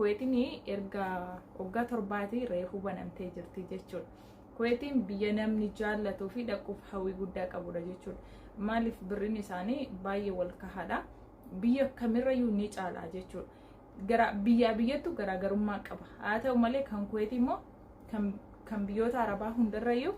Kuweetiin erga waggaa 7 reefuu banamtee jirti jechuudha. Kuweetiin biyya namni jaallatuu fi dhaquuf hawwii guddaa qabudha jechuudha. Maaliif? Birriin isaanii baay'ee wal kahaadha. Biyya kamirrayyuu ni caala jechuudha. Gara biyyaa biyyattu garaagarummaa qaba. Haa ta'u malee, kan Kuweetii immoo kan biyyoota Arabaa hundarrayyuu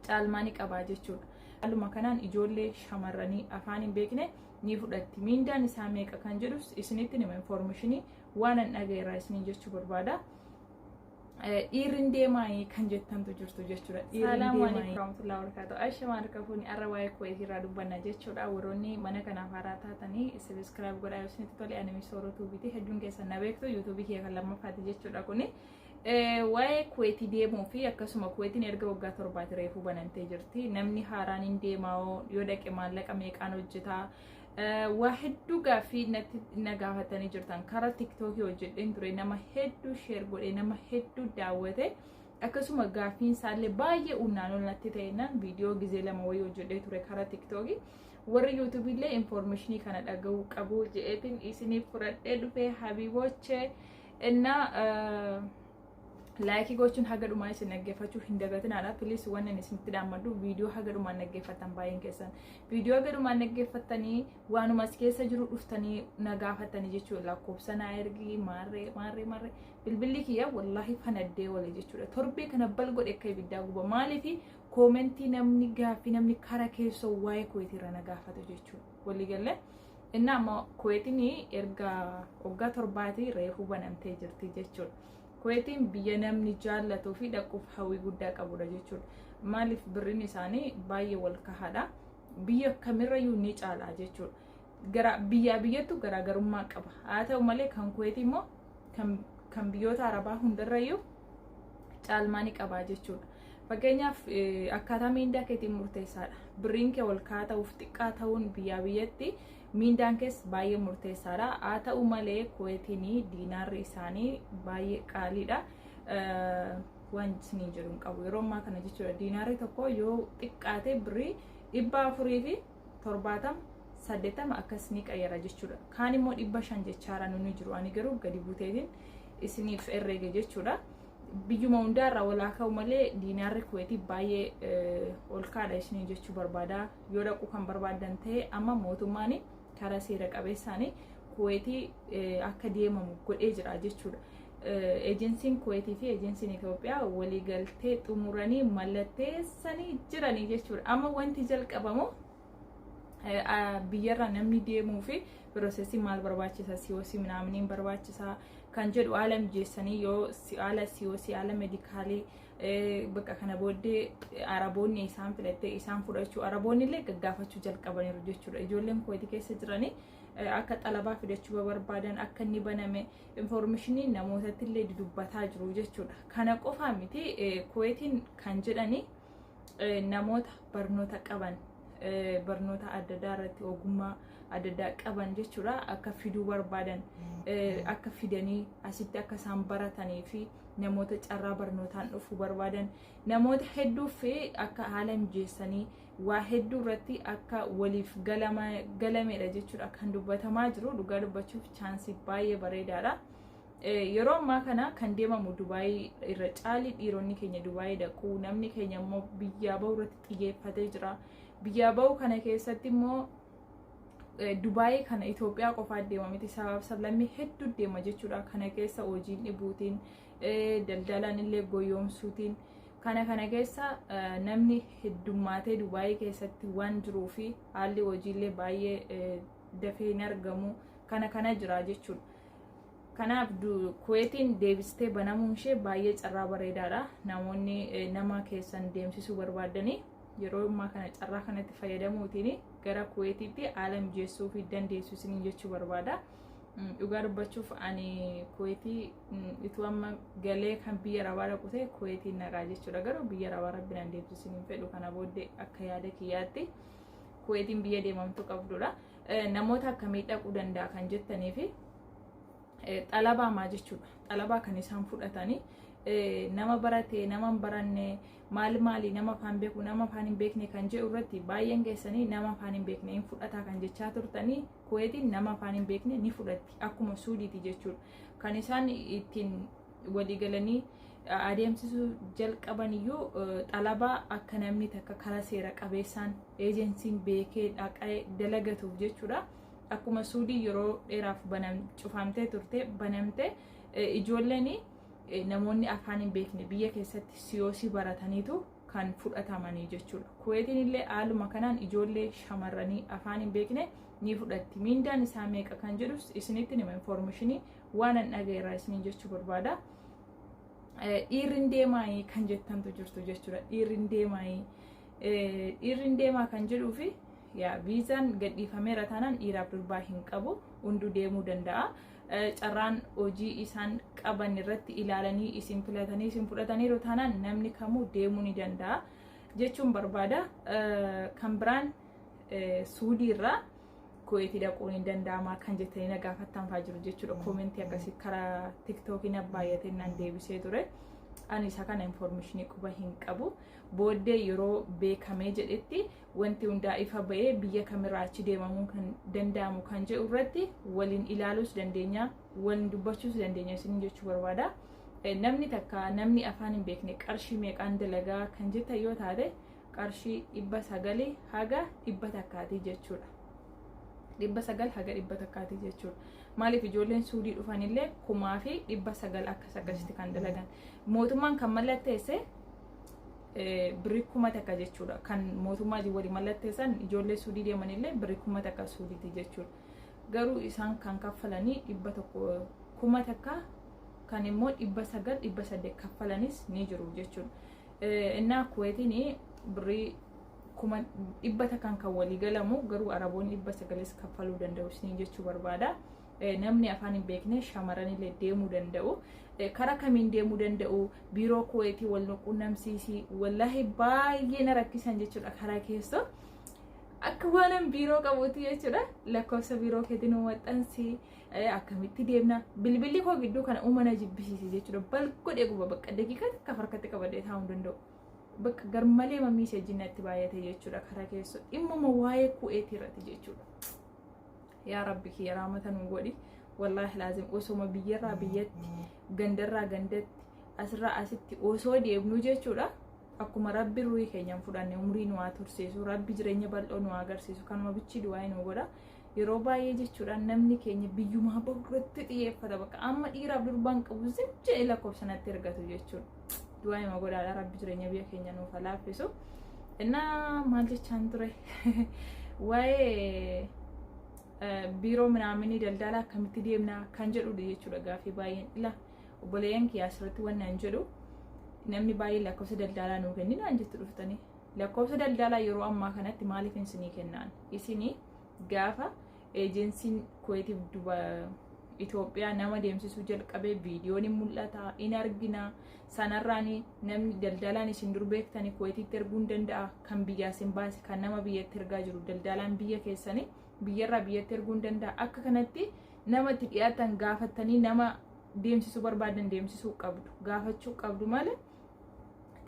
caalmaa ni qaba jechuudha. Haaluma kanaan ijoollee shamarranii afaan hin beekne ni fudhatti. Miindaan isaa meeqa kan jedhus isinitti nima, information waan an dhagayeerraa isinii jechuu barbaada. Dhiirri deemaa kan jettantu jirtu jechuudha. Salaamu alaikum warahmatullahi wabarakatuh. Ashamaa, harka fuuni. Arra waa'ee Kuweetii irraa dubbanna jechuudha. Warroonni mana kanaaf haaraa taatanii subscribe godhaa yoo isinitti tole. Ani Misooroo Tuubiiti. Hedduun keessan na beektu, YouTubeii kiyya kan lammaffaati jechuudha kuni. Waa'ee Kuweetii deemuu fi akkasuma Kuweetiin erga waggaa 7 reefuu banamtee jirti. Namni haaraan hin deemaa, yoo dhaqe maallaqa meeqaan hojjetaa? Waa hedduu gaaffii natti na gaafatanii jirtan. Karaa TikTokii hojjedheen ture, nama hedduu share godhe, nama hedduu daawwate. Akkasuma gaaffiin isaallee baay'ee humnaan ol natti ta'ennaan viidiyoo gizee lama wayii hojjedhee ture karaa TikTokii. Warri YouTubeiillee informationii kana dhaga'uu qabu je'eetiin isiniif fudhadhee dhufee. Habiibochee, innaa likeii gochuun haga dhumaa isin dhaggeeffachuu hin dagatinaadha. Please, wanni ani isinitti dhaammadhu, viidiyoo haga dhumaan dhaggeeffattan, baay'een keessan viidiyoo haga dhumaan dhaggeeffattanii waanuma as keessa jiru dhuftanii na gaafattanii jechuudha. Lakkoofsa naa ergii, maarree maarree maarree. Bilbilli kiyya wallaahi fanaddee wale jechuudha. Torbee kana bal godhe akka ibiddaa guba. Maaliifi? Commentii namni gaaffii namni kara keessoo waa'ee Kuweetii irra na gaafatu jechuudha. Waliigallee inni amma Kuweetiin erga waggaa 7 reefuu banamtee jirti jechuudha. Kuweetiin biyya namni jaallatuu fi dhaquuf hawwii guddaa qabudha jechuudha. Maaliif? Birriin isaanii baay'ee wal kahaadha. Biyya kamirrayyuu ni caala jechuudha. Gara biyyaa biyyattu garaagarummaa qaba. Haa ta'u malee, kan Kuweetii immoo kan biyyoota Arabaa hundarrayyuu caalmaa ni qaba jechuudha. Fakkeenyaaf, akkaataa miindaa keetiin murteessaadha. Birriin kee ol ka'aa ta'uuf xiqqaa ta'uun biyyaa biyyatti miindaan kees baay'ee murteessaadha. Haa ta'u malee, Kuweetiin diinaarri isaanii baay'ee qaaliidha. Waan isinii jedhu hin qabu yeroo ammaa kana jechuudha. Diinaarri tokko yoo xiqqaate birrii 470, 80 akkas ni qayyara jechuudha. Kaan immoo 500 jechaara nuni jiru. Ani garuu gadi buteetiin isiniif herreege jechuudha. Biyyuma hundaarraa walaa ka'u malee diinaarri Kuweetii baay'ee ol kaadha isinii jechuu barbaada. Yoo dhaquu kan barbaadan ta'e, amma mootummaan karaa seera qabeessaan Kuweetii akka deemamu godhee jira jechuudha. Ejensiin Kuweetii fi ejensiin Itoophiyaa waliigaltee xumuranii mallatteessanii jiranii jechuudha. Amma wanti jalqabamu biyyarraa namni deemuu fi processii maal barbaachisa, COC minaaminiin barbaachisa kan jedhu haala mijeessanii, yoo haala COC, haala medicalii bakka kana booddee Araboonni isaan filattee isaan fudhachuu, Araboonni illee gaggaafachuu jalqabaniiru jechuudha. Ijoolleen Kuweetii keessa jiranii akka xalabaa fidachuu barbaadan akka inni baname informationii namootatti illee dudubbataa jiru jechuudha. Kana qofaa miti, Kuweetiin kan jedhani namoota barnoota qaban, barnoota adda addaa irratti ogummaa adda addaa qaban jechuudha, akka fiduu barbaadan, akka fidanii asitti akka isaan baratanii fi namoota carraa barnootaan dhufuu barbaadan, namoota hedduuf akka haala mijeessanii waa hedduu irratti akka waliif galameedha jechuudha kan dubbatamaa jiru. Dhugaa dubbachuuf chanceii baay'ee bareedaadha. Yeroo ammaa kana kan deemamu Dubaayii irra caali. Dhiironni keenya Dubaayii dhaqu, namni keenya immoo biyyaa bahuu irratti xiyyeeffatee jira. Biyyaa bahuu kana keessatti immoo Dubaayii kana Itoophiyaa qofaa deema miti, sabaaf sablammii hedduu deema jechuudha. Kana keessa hojiin dhibuutiin, daldalaan illee goyoomsuutiin, kana kana keessa namni heddummaatee Dubaayii keessatti waan jiruu fi haalli hojiillee baay'ee dafee hin argamu, kana kana jira jechuudha. Kanaaf Kuweetiin deebistee banamuun ishee baay'ee carraa bareedaadha. Namoonni nama keessan deemsisuu barbaadanii yeroo ammaa kana carraa kanatti fayyadamuutiin gara Kuweetiitti haala mijeessuu fi dandeessu isiniin jechuu barbaada. Dhugaa dubbachuuf, ani Kuweetii ituu amma galee kan biyya Arabaa dhaqu ta'e Kuweetiin naqaa jechuudha. Garuu biyya Arabaa rabbi naan deemsisin hin fedhu. Kana booddee akka yaada kiyyaatti Kuweetiin biyya deemamtu qabdudha. Namoota akkamii dhaquu danda'a kan jettanii fi xalabaa maa jechuudha. Xalabaa kan isaan fudhatanii Nama barate, nama hin baranne, maal maali, nama afaan beeku, nama afaan hin beekne kan jedhu irratti baay'een keessanii nama afaan hin beekne hin fudhataa kan jechaa turtanii, Kuweetiin nama afaan hin beekne ni fudhatti, akkuma Suudiiti jechuudha. Kan isaan ittiin waliigalanii adeemsisuu jalqaban iyyuu xalabaa akka namni takka karaa seera qabeessaan eejensiin beekee dhaqee dalagatuuf jechuudha. Akkuma Suudii yeroo dheeraaf cufamtee turte banamte, ijoolleen namoonni afaan hin beekne biyya keessatti COC barataniitu kan fudhatamanii jechuudha. Kuweetiin illee haaluma kanaan ijoollee shamarranii afaan hin beekne ni fudhatti. Miindaan isaa meeqa kan jedhus isinitti nima, information waan an dhagayeerraa isiniin jechuu barbaada. Dhiirri hin deemaayii kan jettantu jirtu jechuudha. Dhiirri hin deemaayii. Dhiirri hin deemaa kan jedhuu fi yaa viizaan gadhiifameera taanaan dhiiraaf durbaa hin qabu, hunduu deemuu danda'a. Carraan hojii isaan qaban irratti ilaalanii isin filatanii isin fudhataniiru taanaan namni kamuu deemuu ni danda'a jechuun barbaada. Kan biraan Suudiirraa Kuweetii dhaquun hin danda'amaa kan jettanii na gaafattan fa'aa jiru jechuudha. Comment akkasii karaa TikTokii na baay'atee naan deebisee ture. Ani isa kana information quba hin qabu. Booddee yeroo beekamee jedhetti wanti hundaa ifa ba'ee biyya kamirraa achi deemamuu kan danda'amu kan jedhu irratti waliin ilaaluus dandeenya, waliin dubbachuus dandeenya isin jechuu barbaada. Namni takka namni afaan hin beekne qarshii meeqaan dalagaa kan jettan yoo taate, qarshii 900 haga 100 jechuudha. 900 haga 100 jechuudha. Maaliif, ijoolleen Suudii dhufanillee 1900 akkas akkasitti kan dalagan. Mootummaan kan mallatteesse birrii 1000 jechuudha. Kan mootummaa waliin mallatteessan ijoollee Suudii deemanillee birrii 1000 Suudiiti jechuudha. Garuu isaan kan kaffalanii 100, 1000, kan immoo 900, 800 kaffalanis ni jiru jechuudha. Innaa Kuweetiin birrii 100,000 kan walii galamu, garuu Araboonni 900s kaffaluu danda'u isin jechuu barbaada. Namni afaan hin beekne shamarranillee deemuu danda'u. Karaa kamiin deemuu danda'u? Biiroo Kuweetii wal qunnamsiisii. Wallaahi baay'ee na rakkisan jechuudha karaa keessoo. Akka waanan biiroo qabuuti jechuudha. Lakkoofsa biiroo keetiin nu maxxansi. Akkamitti deemna? Bilbilli koo gidduu kana uuma na jibbisiise jechuudha. Bal godhee guba, bakka daqiiqaa takka harkatti qabadhee taa'uu hin danda'u. Bakka garmalee message natti baay'ate jechuudha karaa keessoo. Dhimmuma waa'ee Kuweetii irratti jechuudha. Yaa Rabbi kiyya, raamata nu godhi. Wallaahi laazim osoma biyyarraa biyyatti, gandarraa gandatti, asirraa asitti osoo deemnu jechuudha. Akkuma Rabbi ruhii keenyaan fudhanne umrii nu haa tursiisu, Rabbi jireenya bal'oo nu haa agarsiisu, kanuma bichi du'aa nu godha. Yeroo baay'ee jechuudha namni keenya biyyumaa bahu irratti xiyyeeffata, bakka amma dhiiraaf durbaan qabu zim jedhee lakkoofsa natti ergatu jechuudha. Du'aa hima godhaadha, Rabbi jireenya biyya keenya nuuf haa laaffisu. Innaa maal jechaan ture? Waa'ee biiroo minaaminii daldala akkamitti deemna kan jedhudha jechuudha gaaffii baay'een. Ila obboleeyyan kiyya, asirratti wanni an jedhu, namni baay'een lakkoofsa daldalaa nuu kenninaan jettu dhuftanii. Lakkoofsa daldalaa yeroo ammaa kanatti maaliif isinii kennaan? Isinii gaafa eejensiin Kuweetiif duba Itoophiyaa nama deemsisuu jalqabee viidiyoon hin mul'ata, in argina. Sanarraan namni daldalaan isin dur beektanii Kuweetitti erguu hin danda'a. Kan biyyaa isin baase, kan nama biyyatti ergaa jiru daldalaan biyya keessanii biyyarraa biyyatti erguu hin danda'a. Akka kanatti nama itti dhiyaatan gaafattanii nama deemsisuu barbaadan deemsisuu qabdu, gaafachuu qabdu malee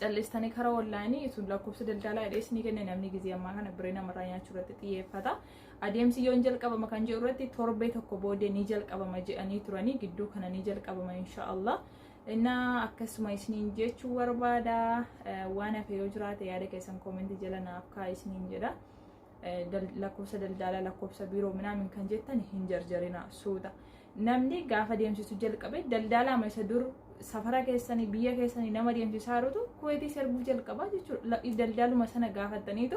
callistanii karaa online sun lakkoofsa daldalaa hidhee isinii kenne, namni gizee ammaa kana birrii namarraa nyaachuu irratti xiyyeeffata. Adeemsi yoon jalqabama kan jedhu irratti torbee tokko booddee ni jalqabama jedhanii turanii, gidduu kana ni jalqabama inshaallah. Innaa akkasuma isiniin jechuu barbaada. Waan hafe yoo jiraate yaada keessan comment jala naaf kaa isiniin jedha. Lakkoofsa daldalaa, lakkoofsa biiroo minaamin kan jettan hin jarjarina, suuta. Namni gaafa deemsisu jalqabe daldalaama isa dur safara keessanii biyya keessanii nama deemsisaa jirutu Kuweetii erguu jalqaba jechuudha. Daldaluma sana gaafattaniitu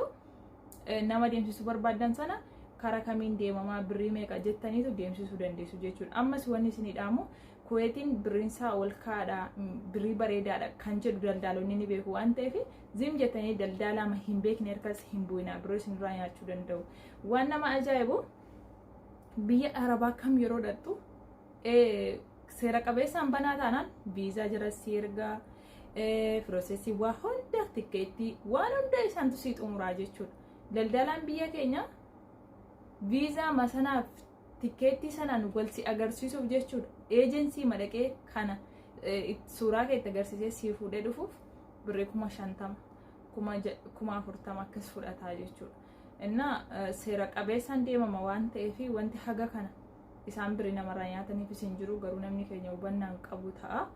nama deemsisuu barbaadan sana karaa kamiin deemamaa, birrii meeqa jettaniitu deemsisuu dandeessu jechuudha. Ammas wanni isinii dhaamu, Kuweetiin birriinsaa ol kaadha, birrii bareedaadha kan jedhu daldaalonni ni beeku waan ta'eef, zim jettanii daldalaama hin beekne harkas hin bu'inaa, birrii isinirraa nyaachuu danda'u. Waan nama ajaa'ibu, biyya Arabaa kam yeroo dhattu seera qabeessaan banaa taanaan viizaa jira si ergaa, process waa hunda, tikkeettii waan hunda isaantu si xumuraa jechuudha. Daldalaan biyya keenya viizaa masanaaf tikkeettii sanaan wal si agarsiisuuf jechuudha. Eejensii madaqee kana Suuraa kee itti agarsiisee sii fuudhee dhufuuf birrii 50,000, 40,000 akkas fudhataa jechuudha. Innaa seera qabeessaan deemama waan ta'eef wanti haga kana isaan birrii namarraa nyaataniifis hin jiru, garuu namni keenya hubannaan qabu ta'a.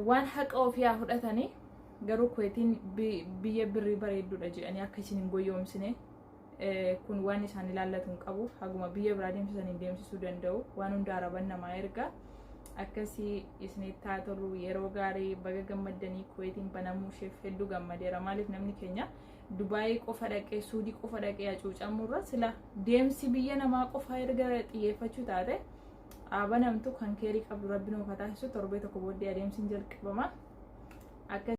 Waan haqa ofii haa fudhatanii, garuu Kuweetiin biyya birrii bareedduudha jedhanii akka isin hin goyoomsine. Kun waan isaan ilaallatu hin qabu. Haguma biyya biraa deemsisan hin deemsisuu danda'u. Waan hunda araban namaa erga. Akkasii isinitti haa tolu. Yeroo gaarii, baga gammaddanii. Kuweetiin banamuu isheef hedduu gammadeera. Maaliif, namni keenya Dubaayii qofa dhaqee, Suudii qofa dhaqee hacuucamurra sila deemsi biyya namaa qofa erga xiyyeeffachuu taate banamtu kan keerii qabdu. Rabbi nuuf haa taasisu. Torbee tokko booddee adeemsi hin jalqabama. Akka